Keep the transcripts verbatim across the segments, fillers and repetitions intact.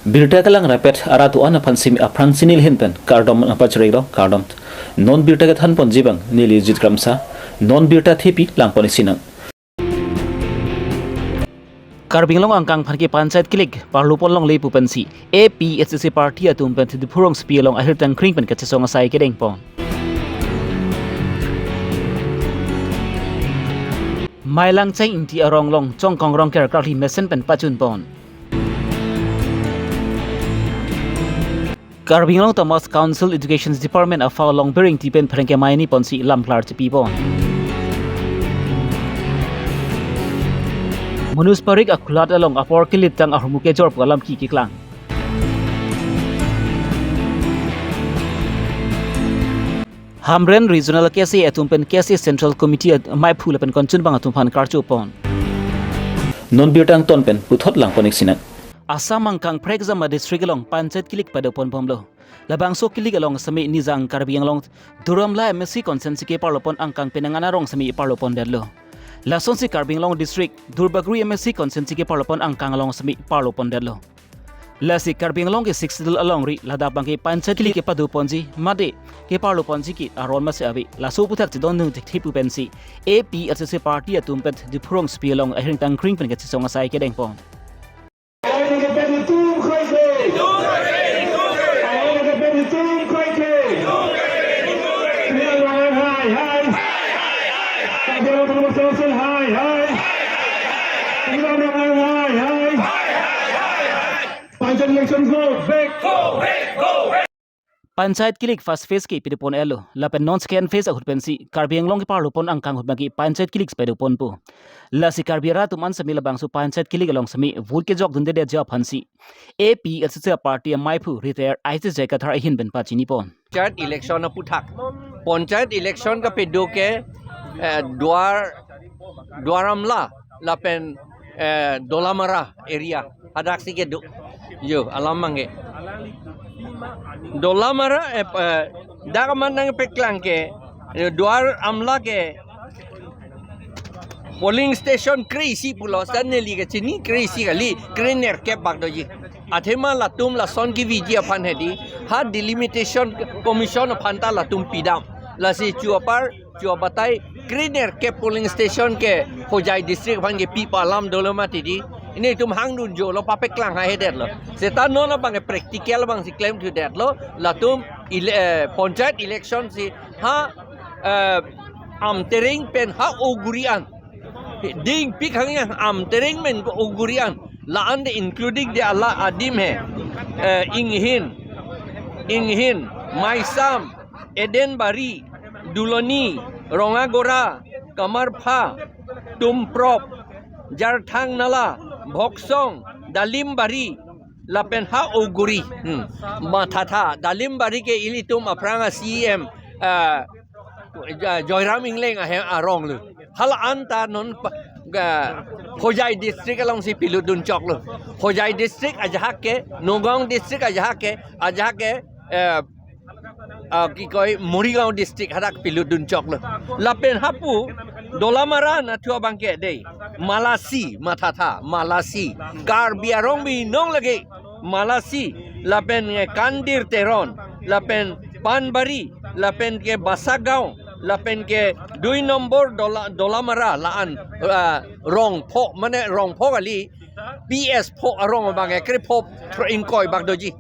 Birta kelang rapet arat do-an aphan simi aphrang si neli ahin pen kardom nangpachirilo, kardom. Non birta kethan ponji abang neli Jit Kramsa, non birta thepi lang pon isi nang. Karbi Anglong angkang aphan ke panchayat kilik parlo pon longle pu pensi A P H L C party atum pen Diphu rongsopi along ahirtang kring pen kachesong asai kedeng pon. Mailang Cheng Ingti arong along Chongkong Rongker karli mesen pen pachun pon. Karbi Anglong Autonomous Council Education Department aphau along Bering Tipen pherangke maini ponsi lam klar chipi pon. Manoj Parikh akhulat along apor kelitang ahormu kejor pu alam kikiklang. Hamren Regional K S A atum pen K S A Central Committee at-, maiphu lapen konchun bang atum aphan karcho pon. Non birta angton pen puthot lang pon isi nang. Assam angkang Phre Kejama district along panchayat kilik pado pon bomlo. Labangso kilik along semi nijang Karbi Anglong Duar Amla M A C constituency keparlo pon angkang penang an arong semi parlo pon detlo. Lasonsi Karbi Anglong district Duarbagori M A C constituency keparlo pon angkang along semi parlo pon detlo. Lasi Karbi Anglong ke Sixth Schedule alongri ladak abang ke panchayat kilik kepado ponji mate keparlo ponji ke aron masi ave, laso aphuthak chedondun thekthe pu pensi A P H L C party atum pen Diphu rongsopi along ahirtang kring pen kachesong asai kedeng pon. Panchayat election go back. Panchayat kilik first phase ke pado pon etlo, lapen non second phase ahut pensi Karbi Anglong keparlo pon angkang ahut abang ke panchayat kilik pado ponpo. Lasi Karbi arat atum an semi labangso panchayat kilik along semi vote kejok dunde detji aphansi A P H L C party amaiphu retired I T J Kathar ahin pen pachini pon. Panchayat election aphuthak. Panchayat election kapado ke, eh, Duar, Duar Amla lapen, eh, Dolamara area. Hadak si kedo. Jo, alam abang ke. Dolamara, eh, eh, dak amat nangpeklang ke, eh, Duar Amla ke polling station kre-isi pulo, seta neli kachini kre-isi kali, krenerkep bak doji. Athema latum lason keviji aphan hedi, ha delimitation commission aphan ta latum pidam. Lasi chu apar, chu abatai, krenerkep polling station ke Hojai district aphan kepi pu alam dolo mati di. Nelitum hangdun jolo, papeklang haihe detlo. Seta non abang ke practical abang si klemthu detlo. Latum ele-, eh, panchayat election si ha, eh, Amtereng pen ha Oguri an. Dingpik hang yang Amtereng pen ko Oguri an. La-an de including de ala adim he. Eh, Inghin. Inghin. Maisam. Edenbari, Duloni, Rongagora, Kamarpha, Tumprop, Jarthang Nala, Bhoksong, Dalimbari, lapen ha Oguri. Hmm. Mathatha, Dalimbari ke ilitum aphrang a C E M, ah, Jo-, Joyram Engleng ahem arong lo. Hala anta non pa-, ga, Hojai district along si pilutdun choklo. Hojai district ajahak ke, Nagaon district ajahak ke, ajahak ke, eh, ah, ki koi Morigaon district hadak pilutdun choklo. Lapen hapu Dolamara nathu abang ke dei. Malasi, mathatha, Malasi. Karbi arong binong lagi. Malasi, lapen ke Kandir Teron, lapen Panbari, lapen ke Basagaon, lapen ke dui nombor Dola-, Dolamara la-an, ah, Rongpho, mane Rongpho kali, P S pho arong abang ke krepho ingkoi bak doji.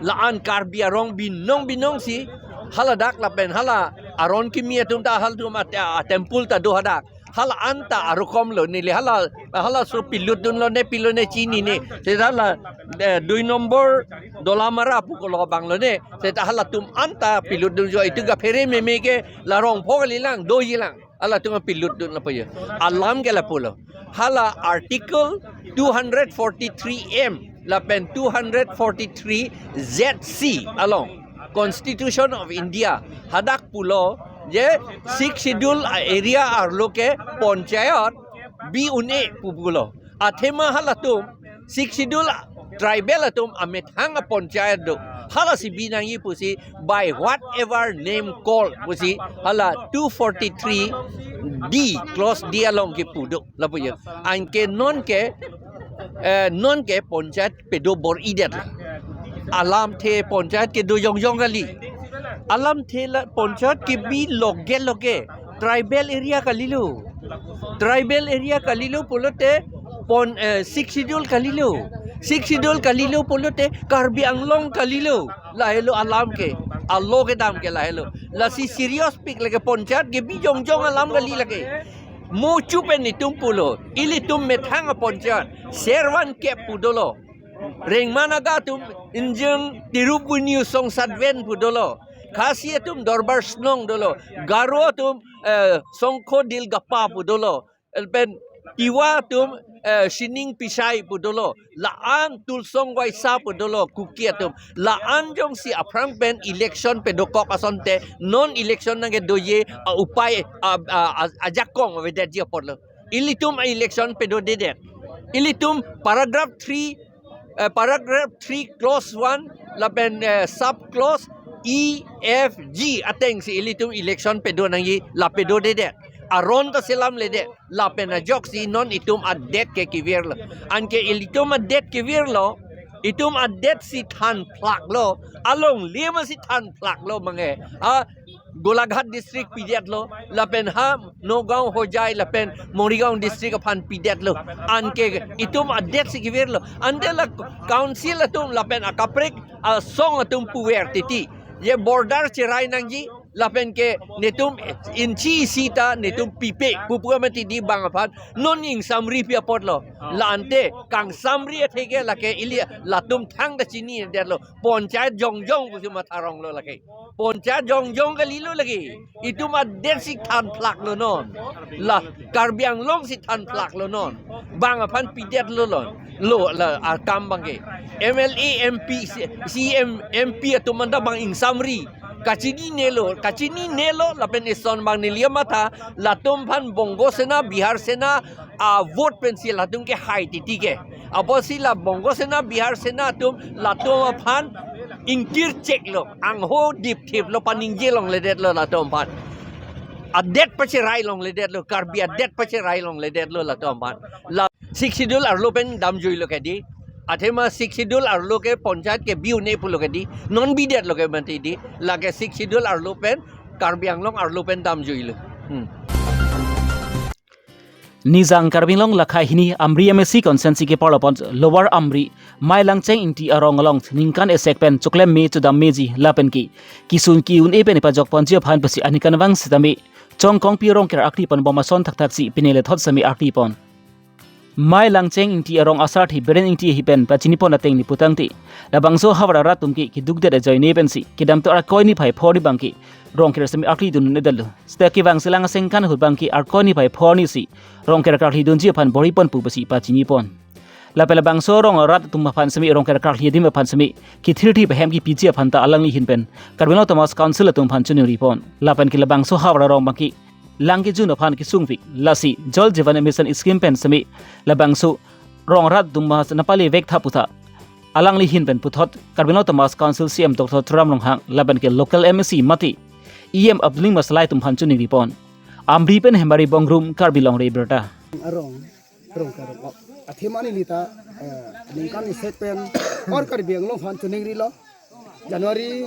La-an Karbi arong binong binong si haladak lapen hala aron kimi atum ta halatum at-, a temple ta do hadak. Hala anta arukom lo neli hala, halaso pilutdun lone pilone chinine. Seta hala, eh, dui nombor Dolamara pu kolo abang lone. Seta halatum anta pilutdun jo itu gaphere meme ke la Rongpho kali lang, doji lang. Halatum pilutdun lapu jo. Alam ke lapulo. Hala Article two hundred forty-three M lapen two hundred forty-three Z C along Constitution of India hadak pulo je Sixth Schedule area arlo ke panchayat bi un-e pu pulo. Athema halatum Sixth Schedule tribal atum amethang a panchayat do. Halasi bi nangji pusi by whatever name called pusi hala two forty-three D, clause D along kipu do. Lapu jo. Anke non ke, eh, non ke panchayat pado bor-i det. Alamthe ponchayat kedo jongjong kali. Alamthe la ponchayat kebi loge loge tribal area kalilo. Tribal area kalilo pulote pon, eh, Sixth Schedule kalilo. Sixth Schedule kalilo pulote Karbi Anglong kalilo. Lahelo alam ke, alo kedam ke lahelo. Lasi serious pik lake ponchayat kebi jongjong alam kali lake. Mo chupen itum pulo, ilitum methang aponchayat, Servan kep pu dolo. Rengma Naga atum injeng Tirupbunyi Songsatven pu dolo. Khasi atum Dorbar Snong dolo. Garo atum, eh, Songkho Dilgapa pu dolo. Lapen Tiwa atum, eh, Sining Pisai pu dolo. La-an Tulisongsai Waisa pu dolo, Kuki atum. La-an jongsi aphrang pen election pedokok asonte, non election nangkedoji a-upai a, a, a, ajakong avedetji apotlo. Ilitum election pedodedet. Ilitum paragraph three, eh, paragraph three clause one lapen, eh, sub clause E, F, G atengsi ilitum election pedo nangji, la pedodedet. Aron ta selamledet. Lapen ajoksi non itum adet ke kevirlo. Anke ilitum adet kevirlo, itum adet si thanphlaklo, alongle masi thanphlaklo mange. A, Golaghat district pidetlo, lapen ha Nagaon, Hojai lapen Morigaon district aphan pidetlo. Anke itum adet si kevirlo. Ante la council atum lapen akaprek asong atum puver titi, je border cherai nangji, lapen ke netum inchi isi ta netum pipe pupu amatidi bang aphan non ingsamri pi apotlo. La ante kangsamri atheke lake ili latum thangta chinidetlo. Ponchayat jongjong pusi matha ronglo lake. Ponchayat jongjong kalilo lake. Itum adet si thanphlaklo non. La Karbi Anglong si thanphlaklo non. Bang aphan pidetlo lon. Lo la akam bangke. M L A, M P, C-, C M, M P atum anta bang ingsamri. Kachinine lo, kachinine lo, lapen ison bang neli amatha, latum aphan Bongo Sena, Bihar Sena, a vote pensi latum kehai titi ke. Apotsi la Bongo Sena, Bihar Sena atum latum aphan ingkir cheklo, angho dipthiplo, paningje longledetlo latum aphan. Adet pacherai longledetlo, Karbi adet pacherai longledetlo latum aphan. La Sixth Schedule arlo pen damjuilo kedi. Athema Sixth Schedule arlo ke ponchayat kebi un-e pulo kedi. Non bidetlo ke mantidi. Lake Sixth Schedule arlo pen, Karbi Anglong arlo pen damjuilo. Hmm. Nijang Karbi Anglong lakhai hini Amri M A C constituency kepar apot Lower Amri, Mailangcheng Ingti arong along ningkan isi pen choklem me chodam meji lapen ke kisun ki-un-e pen ipajok ponji aphan pusi aningkanvang sitame Chongkongpi Rongker akri pon bom ason thakthak si pine lethot sitame akri pon. Mailangcheng Ingti arong asarthe Biren Ingti ahin pen pachini pon ateng ni putangte, labangso havar arat atum ke keduk det ajoine pensi kedamtang Arkoi niphai pho arni bangke Rongker sitame akri dun un-edetlo. Seta kevang selang asengkan ahut bangke Arkoi niphai pho arni si Rongker karkli dunji aphan bor-i pon pu pusi pachini pon. Lapen labangso arong arat atum aphan sitame Rongker karkli adim aphan sitame kethirthip ahem kepiji aphan ta alangli ahin pen Karbi Anglong Autonomous Council atum aphan choningri pon. Lapen ke labangso havar arong bangke lang kejun aphan kesungpik, lasi Jal Jeevan Mission scheme pen sitame labangso arong arat atum aphan napale vek tha pu ta alangli ahin pen puthot Karbi Anglong Autonomous Council C E M Doctor Tuliram Ronghang lapen ke local M A C mate E M Abdul Masalai atum aphan choningri pon. Amri pen Hemari Bongrung, Karbi Longri Abirta. Arong, Rongker arong. Athema neli ta, eh, ningkan isi pen, or Karbi Anglong aphan choningrilo. January,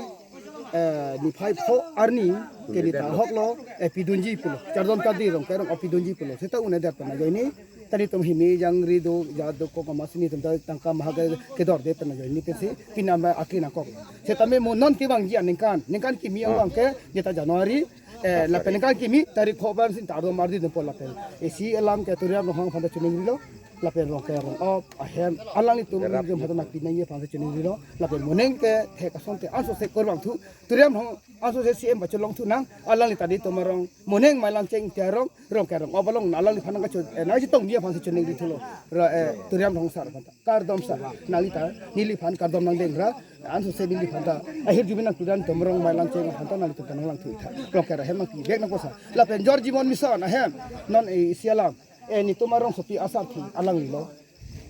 eh, niphai pho arni, ke neli ta ahoklo, eh, pidunji pulo. Chardom chardi Rongker arong pidunji pulo. Seta un-edet pen ajoine, ta nelitum hini jangri do, jat do, kok amat si nelitum ta tangka maha ke kedordet pen ajoine pensi, pinama akri nangkok. Setame mo non kevangji aningkan, ningkan kimi Hmm. abangke, neta January, eh, lapen ningkan kimi tarik pho pen si chardom chardi dunpo lapen. Isi alam ke Tuliram Ronghang aphan ta choningrilo, lapen Rongker arong ahem, alanglitum Rap. Nelitum aphan ta nangpi nangji aphan ta choningrilo, lapen moning ke thek asonte ansose kurvangthu, Tuliram Ronghang ansose C E M pacholongthu nang, alangli ta nelitum arong, moning Mailangcheng Ingti arong, Rongker arong, abalong alangliphan nangkacho, eh, nangkachetongji aphan si choningrithulo, ra, eh, Tuliram Ronghang sar aphan ta. Kardom sar, nangli ta, neliphan kardom nangdeng ra, ansose neliphan ta, ahirjume nangkludan atum arong Mailangcheng aphan ta nanglitum ta nanglangthu tha. Rongker ahem nangpi vek nangpo sar. Lapen Jal Jeevan Mission ahem, non, eh, isi alam, eh, nelitum arongsopi asarthe alanglilo.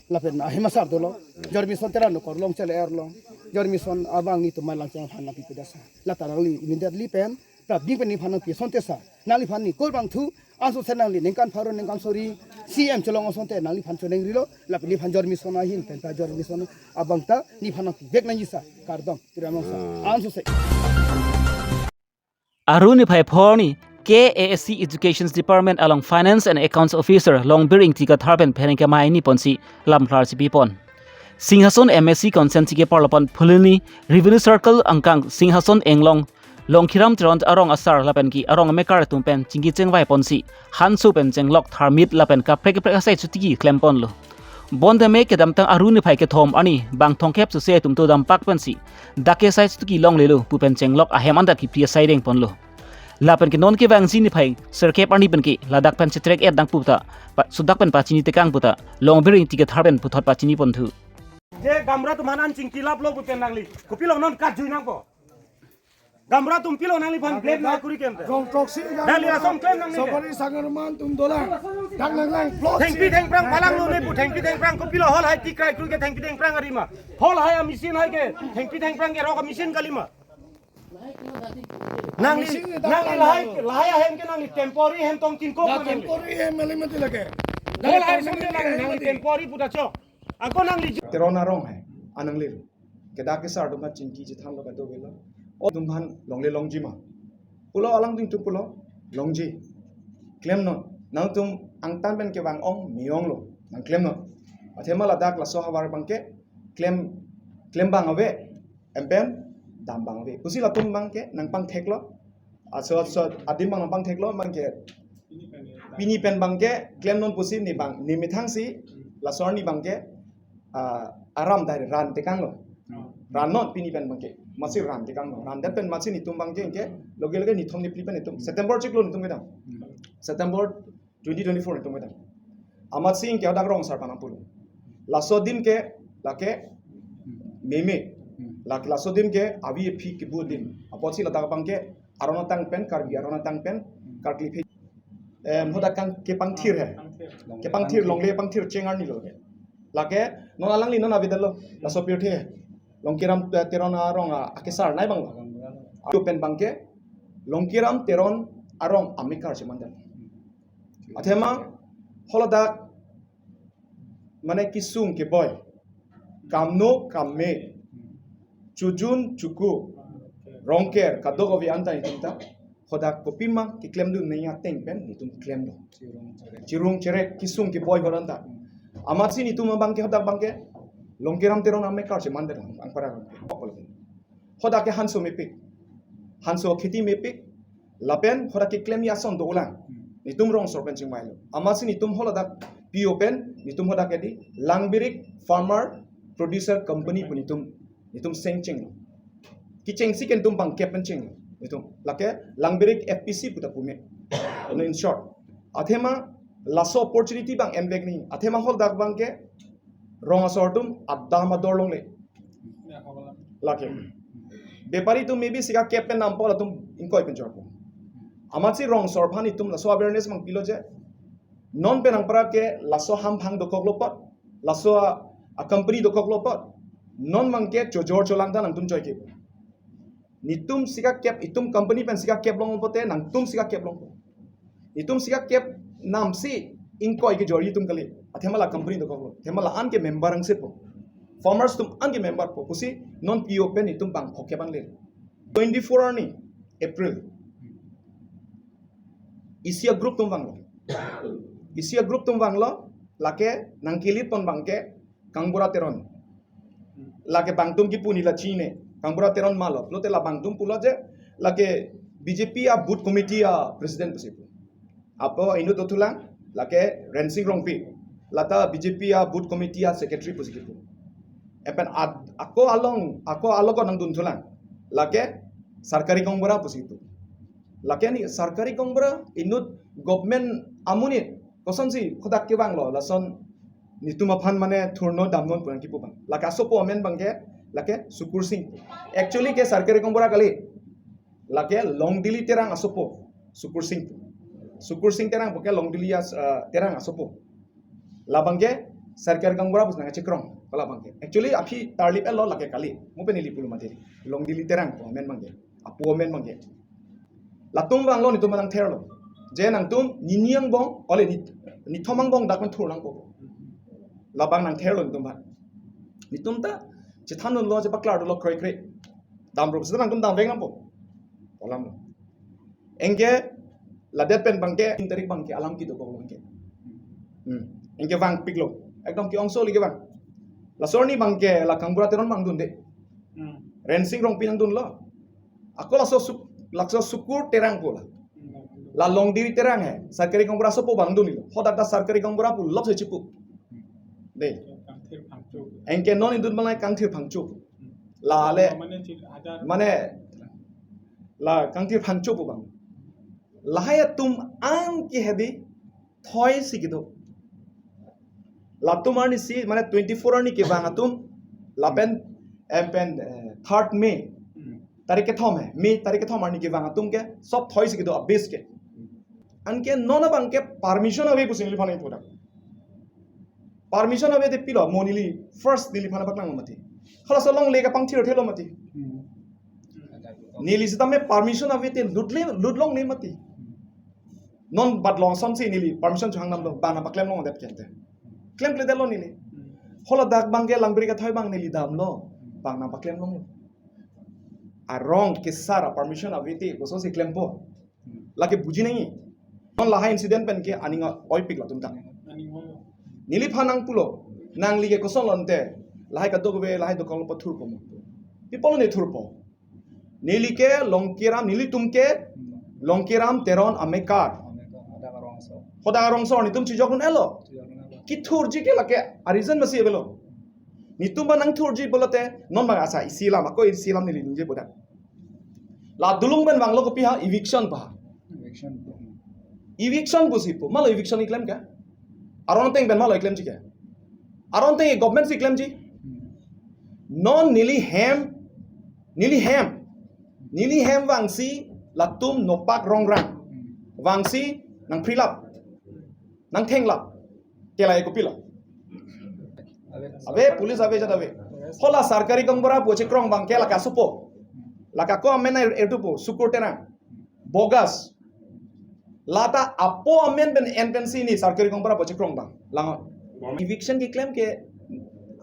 Lapen ahem asar dolo. Jal Mission Tera Nokor along chele er long. Jal Mission abang nelitum Mailangcheng aphan nangpipedet sar. Lata alangli immediately pen, prapjin pen neliphan nangpi asonte sar. Nangliphan ni kurvangthu, Anso se nangli ningkan pharo ningkan suri C M chelong asonte nangliphan choningri lo, lapen neliphan Jormi Sona ahin pen ta Jormi Sona abang ta neliphan nangpivek nangji sa, kardom, Tiranon sa. Ah. Anso se. Aru niphai pho arni K A A C Education Department along Finance and Accounts Officer Longbir Ingti Kathar pen pherangke mai ni ponsi lamklar chipi pon. Singhason M A C constituency keparlo pen Phuloni Revenue Circle angkang Singhason Englong Longkiram Teron arong asar lapen ke arong amekar atum pen chingki chingvai ponsi hanso pen chenglok tharmit lapen kaprek kaprek asai chotiki klem ponlo. Bonta me kedamtang Aru niphai kethom arni bang thomkep suse atum to dampak pensi dak ke asai chotiki longlelo pu pen chenglok ahem anta kipri asai deng ponlo. Lapen ke non kevangji niphai sirkep arni pen ke ladak pen chetrek et dang pu ta pa- sudak pen pachini tekang pu ta Longbir Ingti Kathar pen puthot pachini ponthu. Je gamra atum aphan an chingki laplo pu pen nangli kopilo non kat jui nangpo? Gamra atum pilo nangliphan blame na kuri kemte. Gong toksi gang. Nangli asom klem nangli ke. Sopari sangarman atum dolang. Dak nanglang plot. Thengpi thengphrang palanglo ne pu thengpi thengphrang kopilo hall hai tikrai kru ke thengpi thengphrang arima. Hall hai a machine hai ke thengpi thengphrang ke rok a machine kalima. Nangli, machine ni dak nangli nanglang lahai, lo. Lahai ahem ke nangli temporary hem tong kin kok. Dak nangli. Temporary hem mali mati lake. Hall hai nangli sambil nangli, nangli mati. Temporary puta chok. Ako nangli. Teron arong hai, anang lir. Kedak kesar atum aphan chingki chethanlo kadokave lo. O atum aphan longle longji ma? Pulo alangtum tu pulo, longji. Klemnon. Nangtum angtan pen kevang ong me-onglo. Nangklemnon. Athema ladak laso havar abang ke klem, klem abang ave. Empen dam abang ave. Pusi latum abang ke nangpangtheklo. Aso aso adim abang nangpangtheklo abang ke. Pini pen abang ke klemnon pusi ne abang ne methang si laso arni abang ke, ah, aram dai ran tekanglo. Rannon pini pen abang ke. Amatsi ran tekanglo. Ran det pen amatsi netum abang ke ke loge loge nithom niphli pen netum. September chiklo netum kedam. September twenty twenty-four netum kedam. Amatsi ke hadak rong asar aphan nangpulo. Laso adim ke lake meme. Lake laso adim ke avi aphi kebu adim. Apotsi ladak abang ke aron atang pen, Karbi aron atang pen karkli phi. Em, hadak kang kepangthir he. Kepangthir longle pangthir cheng arni lo ke. Lake non alangli non avedetlo. Laso pirthe Longkiram Te- Teron arong a- akesar nai abang lo. Ayu pen abang ke Longkiram Teron arong amekar chemandet. Athema haladak mane kesung keboi, kamno kamme, chojun choku, rongker kadokave anta netum ta hadak kopima keklemdun nangji ateng pen netum klemlo. Chirung cherek kesung keboi hor anta. Amatsi netum abang ke hadak abang ke Longkiram Teron amekar chemandet, angpara abang ke. Hadak ke hanso mepik. Hanso kheti mepik. Lapen hadak keklemji ason dolang. Netum rong asor pen chingvailo. Amatsi netum haladak P O pen netum hadak ke di Langbirik Farmer Producer Company pu netum, netum seng chenglo. Kechengsi ke netum bang kep pen chenglo. Netum lake Langbirik F P C pu ta pu me. No, in short. Athema laso opportunity abang envek ni. Athema haladak abang ke rong asor atum adam ador longle. Lake. Bepari atum maybe sika kep pen nampo latum ingkoi pen chorpo. Amatsi rong asor aphan netum laso awareness abang pilo je. Non pen angpara ke laso hamphang dokoklo apot. Laso a, a company dokoklo apot. Non abang ke chojor cholang ta nangtum choi ke. Netum sika kep, itum company pen sika kep long pote, nangtum sika kep longpo. Itum sika kep namsi ingkoi kejorji atum kali. Athema la company dokoklo. Athema la-an ke member angsepo. Farmers atum an ke member po. Pusi non P O pen itum bang phokep angle. Twenty-four arni April. Isi a group atum vanglo. Isi a group atum vanglo, lake nangkilit pon abang ke Kangbura Teron. Lake bangtum kipu neli la chine. Kangbura Teron malo. Lote la bangtum pulo je, lake B J P a booth committee a president pusi pu. Apo inut dothulang, lake Rensing Rongpi. Lata B J P a booth committee a secretary pusi kipu. Epen ad- ako along, ako alogot nangdunthulang. Lake sarkari gaonbura pusi kipu. Lake ne sarkari gaonbura, inut government amonit kosonsi hadak kevanglo, lason netum aphan mane thurnon damnon pu nangkipu abang. Lake asopo amen abang ke, lake Sukur Singh. Actually ke sarkari gaonbura kali. Lake Longdili Terang asopo, Sukur Singh. Sukur Singh Terang pu ke Longdili as- eh, Terang asopo. Labang ke sarkari gaonbura pusi nangchekrong, labang ke. Actually aphi tarlip elo lake kali. Mo pen neli pulo mati. Longdili Terang pu amen abang ke. Apo amen abang ke. Latum vanglo, netum nangtherlo. Je nangtum nini angbong, ole ni, nithom angbong dak pen thur nangpo. Labang nangtherlo nelitum aphan. Nelitum ta chethandunlo, chepaklardunlo kroikre. Damrup seta nangtum damvek nangpo. Alam lo. Anke ladet pen abangke, tin tarik abangke alam kedo kok lo anke. Hmm. Anke vangpiklo. Ekdom ke-ongso le kevang. Laso arni abangke la Kangbura Teron abang dunde. Hmm. Rensing Rongpi nangdunlo. Ako laso Suk-, laso Sukur Terang pu la. Hmm. La Longdiri Terang he. Sarkari gaonbura asopo abang dunlo. Hadak ta sarkari gaonbura pu lok se chipu. Dei. Kangthir Phangcho. Anke non idun malai Kangthir Phangcho. Hmm. La le. Mane chil hajar. Mane la Kangthir Phangcho pu abang. Lahai atum anke hedi thoisi kedo. Latum arnisi, mane twenty-four arni kevang atum, lapen, em pen, eh, third May. Hmm. Tarik kethom he, May tarik kethom arni kevang atum ke, sob thoisi kedo abis ke. Anke non abangke permission ave pusi neliphan nangpu dak. Permission ave te pilo, mo neli first neliphan paklang mati. Halaso longle kapangthirthelo mati. Hmm. Neli sitame permission ave te lutle, lut longle mati. Non bat long asonsi neli permission chohang damlo, bang nangpaklem longdet kente. Klemkledetlo neli. Hala dak abangke Langbirik athai abang neli damlo, bang nangpaklem longlo. Arong kesar a-permission ave te kosonsi klempo. Lake buji nangji. Non lahai incident pen ke aning oipik latum ta. Neliphan nangpulo, nangli ke kosonlo ante, lahai kadokave, lahai dokoklo pu thurpo mo. Pi apot ne thurpo. Neli ke Longkiram, nelitum ke Longkiram Teron amekar. Hadak arongso. Hadak arongso, netum chijokdun-etlo. Chijokdun-etlo. Kethurji ke lake a-reason masi avelo. Netum abang nangthurji pulote, non abang asa isi alam, ako isi alam neli ningje bodak. La Dulung pen vanglo kopi ha, eviction pa. Eviction. Eviction pusi pu, malo eviction keklem ke? Aron ateng pen malo keklemji ke? Aron ateng government si klemji. Hmm. Non neli hem, neli hem, neli hem vangsi latum nopak rongrang. Hmm. Vangsi nangphrilap, nangthenglap. Ke lahai kopilo? Ave, police ave, jat ave. Hala sarkari gaonbura pu chekrong abangke lake asopo. Lake ako amen na er-, ertupo, Sukur Terang. Bogus. Lata apo amen pen entrance ni sarkari gaonbura pu chekrong abang. Lang eviction keklem ke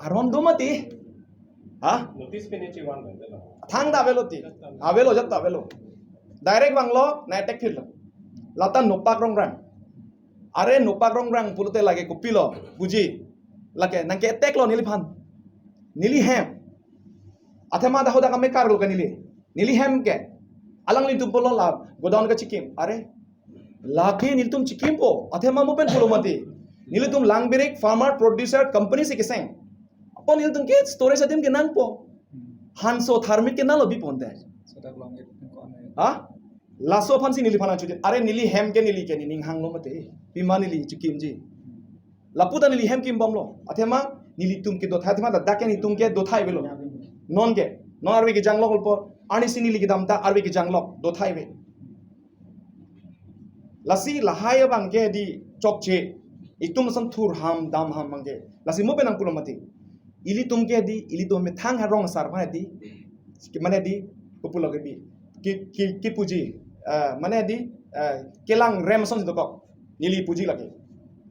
aron do mati. Ha? Notice pen chevan lo. Thangta avelo ti. Avelo, jat ta avelo. Direct vanglo, na attack phirlo. Lata nopak rongrang. Are nopak rongrang pulote lake kopilo, buji. Lake nangke-attack lo neliphan. Neli hem. Athema dak hadak amekar lo ke neli. Neli hem ke. Alanglitum pulo la godown kachikim. Are. Lake nelitum chikimpo. Athema mo pen pulo mati. Nelitum Langbirik Farmer Producer Company si keseng. Apot nelitum ke storage adim ke nangpo. Hanso tharmit ke nanglo biponte. Sodak long it ko ane. Ha? Laso aphansi neliphan nangchudin. Are neli hem ke neli ke nening hanglo mati. Pima neli chikimji. Lapu ta neli hem kimbomlo. Athema nelitum ke dothai, athema dak ke netum ke dothai avelo. Non ke. Non arve kejanglok ulpo. Arnisi neli kedam ta arve kejanglok. Dothai ave. Lasi lahai abangke di chokche. Itum ason thur ham, dam ham abangke. Lasi mo pen nangpulo mati. Ilitum ke di, ilitum methang ha rong asar aphan di. Mane di, kopulo ke bi. Ki, ki, kipuji. Eh, mane di, eh, kelang rem asonsi dokok. Neli puji lake.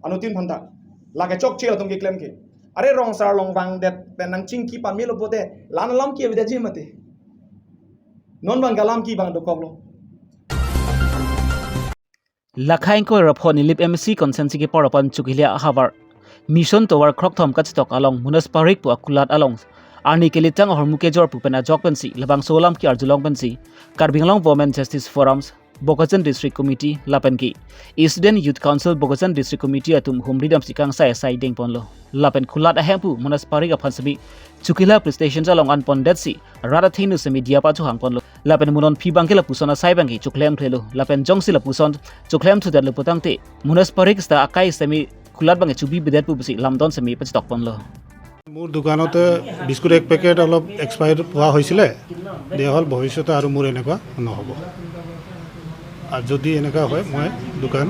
Anuttin aphanta. Lake chokche latum keklem ke. Are rong asar along vangdet pen nangchingki pamelo pote. La-an alam ke avedet ji mati. Non abang galam ke bang dokoklo. Lakhai ingkoi ra pho Nilip M A C constituency kepar apan Chokihola ahavar Mission Tower krokthom kachethok along Munas Parik pu akulat along arni kelitang ahormu kejor pu pen ajok pensi labangso alam ke-arjulong pensi Karbi Anglong Women Justice Forums, Bokajan District Committee lapen ke Student Youth Council Bokajan District Committee atum humri damsi kangsai asai dengponlo. Lapen kulat ahemphu Munas Parik aphan semi Chokihola police station along anpondetsi rat athengno semi diya pachohangponlo. Lapen munon phi abangke lapuson asai abangke choklemthulo. Lapen jongsi lapuson choklemthudetlo putangte Munas Parik seta akai semi kulat abangke chobibedet pusi lamdon semi pachethokponlo. মোৰ দোকানতে বিস্কুট এক পেকেট অলপ এক্সপায়াৰ হোৱা হৈছিলে, দিয়া হ'ল, ভৱিষ্যতে আৰু মোৰ এনেকুৱা নহ'ব। আৰু যদি এনেকুৱা হয়, মই দোকান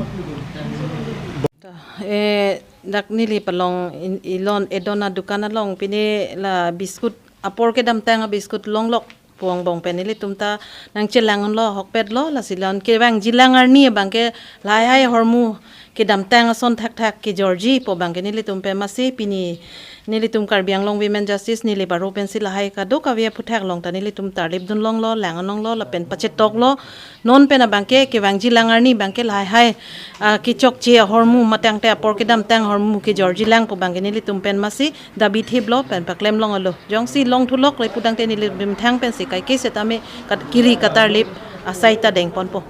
Eh, dak neli palong in, ilon edon adukan along pine la biskut apor kedamtang a biskut longlok. Pu angbong pen nelitum ta nangchelang lo, ahokpet lo, lasi la-an kevangjilang arni abangke lahai ahormu kedamtang ason thakthak kejorji pu abangke nelitum pen masi pini nelitum Karbi Anglong Women Justice Nilip aro pensi lahai kadokave aphuthak along ta nelitum tarlip dunlong lo, lang-an long lo, lapen pachetok lo. Non pen abangke kevangjilang arni abangke lahai, ah, kechokche ahormu matangte apor kedamtang ahormu kejorjilang pu abangke nelitum pen masi dabi thip lo pen paklem long alo. Jongsi long thulok le pu tangte nelitum thang pensi kaike setame kat-, kiri katarlip asai ta dengponpo.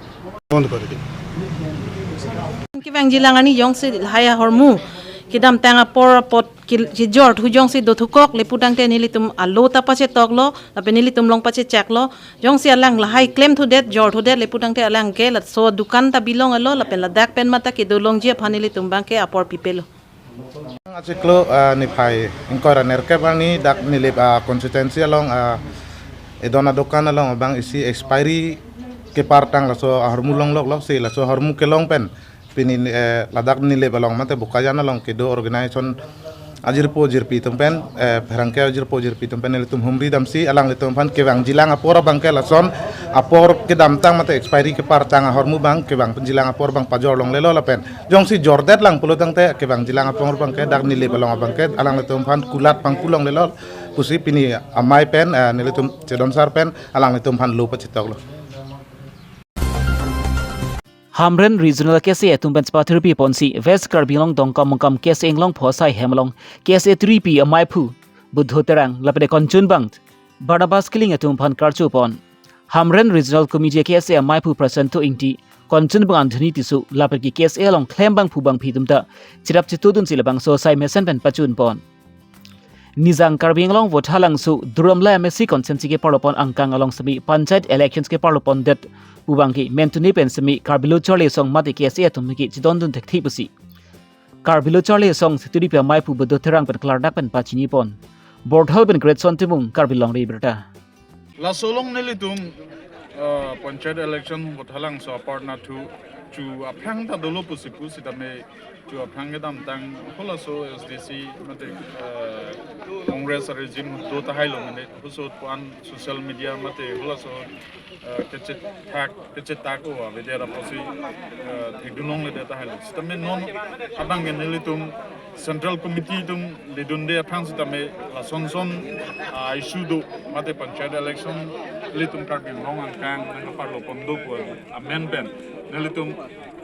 Kevangjilang arni jongsi lahai ahormu kedamtang apor apot ki-, kejorthu jongsi dothukok le pu tangte nelitum alo ta pachetok lo, lapen nelitum long pachechak lo. Jongsi alang lahai klemthudet, jorthudet le pu tangte alangke laso dukan ta bilong alo, lapen ladak pen mate kedo longji aphan nelitum abangke apor pipelo. Achiklo, ah, niphai ingkoi ra nerkep arni dak Nilip, ah, constituency along, ah, edon adokan along abang isi expiry kepartang laso ahormu longlok loksi laso ahormu kelong pen pini, eh, ladak Nilip along mate Bokajan along kedo organization ajirpo jirpi atum pen, eh, pherangke ajirpo jirpi atum pen nelitum humri damsi alanglitum aphan kevangjilang apor abangke lason apor kedamtang mate expiry kepartang ahormu abang kevangjilang apor abang pajor longlelo lapen jongsi jordet lang pulo tangte kevangjilang apor abangke dak Nilip along abangke alanglitum aphan kulat pangku longlelo pusi pini amei pen, eh, nelitum chedon sar pen alanglitum aphan lo pachetok lo. Hamren Regional K S A atum pen chepathu piponsi West Karbi Anglong Dongkamukam K S A inglong phosai hem along K S A three P ameiphu Buddho Terang lapen konchunbang Barnabas Killing atum aphan karchupon. Hamren Regional Committee K S A ameiphu Prasanto Ingti, konchunbang Anthony Tisso lapen ke K S A along klembangphu bangphi atum ta chirap chitudunsi labangso sai mesen pen pachunpon. Nijang Karbi Anglong Vothatlangso Duar Amla M A C constituency keparlopon angkang along semi panchayat elections keparlopondet pu abangke mentuni pen semi Karbi Lo Charli Asong mate K S A atum ke chedondun thekthe pusi Karbi Lo Charli Asong Secretary pi ameiphu Buddho Terang pen klardak pen pachinipon. Borthal pen Greatson Timung, Karbi Longri Abirta. Laso along nelitum, uh, panchayat election Vothatlangso aparna thu chu aphrang ta dolo pusi pusitame chu aphrang kedamtang halaso S D C mate, uh, Congress regime do tahai lo mene huso puan social media mate halaso, uh, kechethak kechethak o avedera pusi, uh, thekdunlongle tahai lo. Sitame non abangke nelitum Central Committee atum ledunde aphrang sitame lasonson, ah, issue do mate panchayat election nelitum Karbi Anglong angkang nangparlopon do pu amen pen nelitum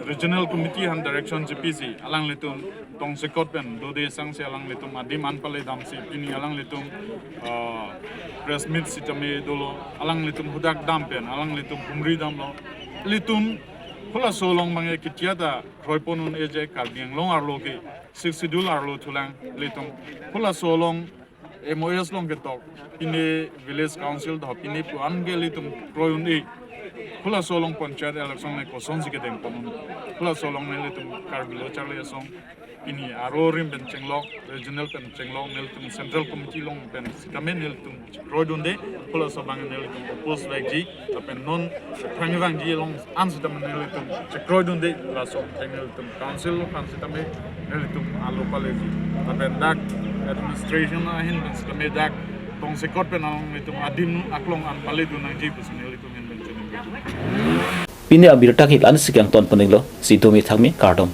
Regional Committee aphan direction chepisi alanglitum tongsekot pen dode sangsi alanglitum adim an pale damsi pini alanglitum, ah, press meet sitame dolo alanglitum hadak dam pen alanglitum humri damlo ilitum halaso along abangke ketia ta kroipon un-e je Karbi Anglong arlo ke Sixth Schedule arlo thulang ilitum halaso along M O S along ketok pine Village Council do pine pu an ke ilitum kroi un-e halaso along panchayat election le kosonsi kedengpon un halaso along nelitum Karbi Lo Charli Asong pini aro rim pen chenglok, regional pen chenglok nelitum Central Committee along pen sitame nelitum kroidunde halaso abang nelitum oppose vekji lapen non aphrang vangji along an sitame nelitum chekroidunde laso aphrang nelitum council aphan sitame nelitum alo paleji. Lapen dak administration ahin pen sitame dak tongsekot pen along nelitum adim aklong an paledun nangji pusi nelitum ahin pen chiningri. Pini abirta ke la-ansi kangton poninglo, si domi thangmi kardom.